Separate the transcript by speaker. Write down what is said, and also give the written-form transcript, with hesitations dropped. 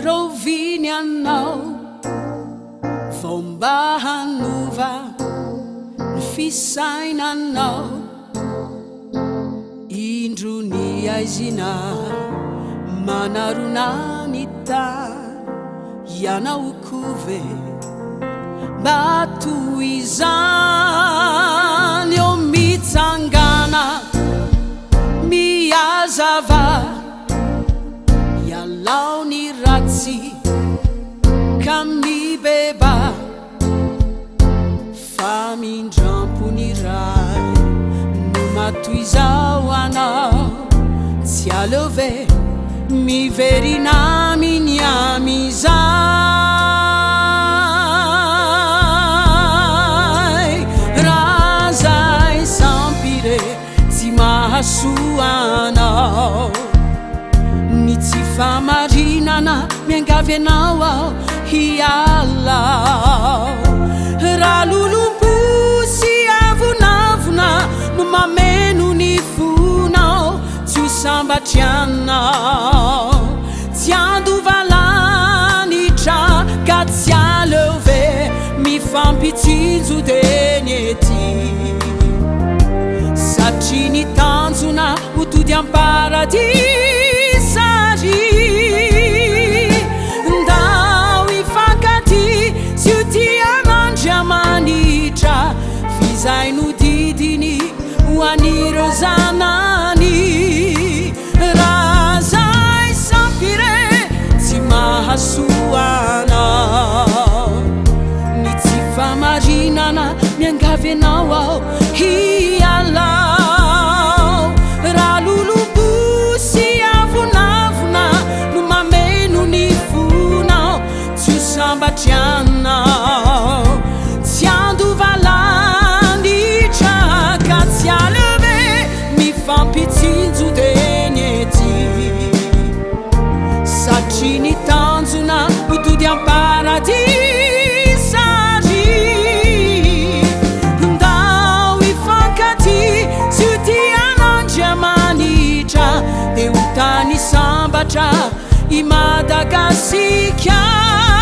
Speaker 1: Rahoviana ianao vao mba hanova ny fisainanao? Indro ny aizina manarona ny tany, ianao koa ve mba toy izany? Ô mitsangàna, mihazava, ialao ny ratsy ka mibebaha. Famindrampo ny Ray no matoizao anao, tsy aleo ve miverina aminy amizay? Raha zay sampy re tsy mahasoa anao, ny tsy fahamarinana miangavy anao aho hiala ao. Raha lolompo sy avonavona no mameno ny fonao, tsy ho sambatry anao, tsy handova lanitra ka tsy aleo ve mifampitsinjo teny ety, satria ny tanjona ho tody am-paradisa ry ndao hifankatia sy ho tia an'Andriamanitra f'izay no didiny ho an'ireo zanany. Raha zay sampy re tsy mahasoa anao ny tsy famarinana, miangavy anao aho hialao. Raha lolompo sy avonavona no mameno ny fonao, tsy ho sambatry anao, tsy handova lanitra ka tsy aleo ve mifampitsinjo teny ety, satria ny tanjona ho tody am-paradisa ry ndao hifankatia sy ho tia an'Andriamanitra dia ho tany sambatra i Madagasikara.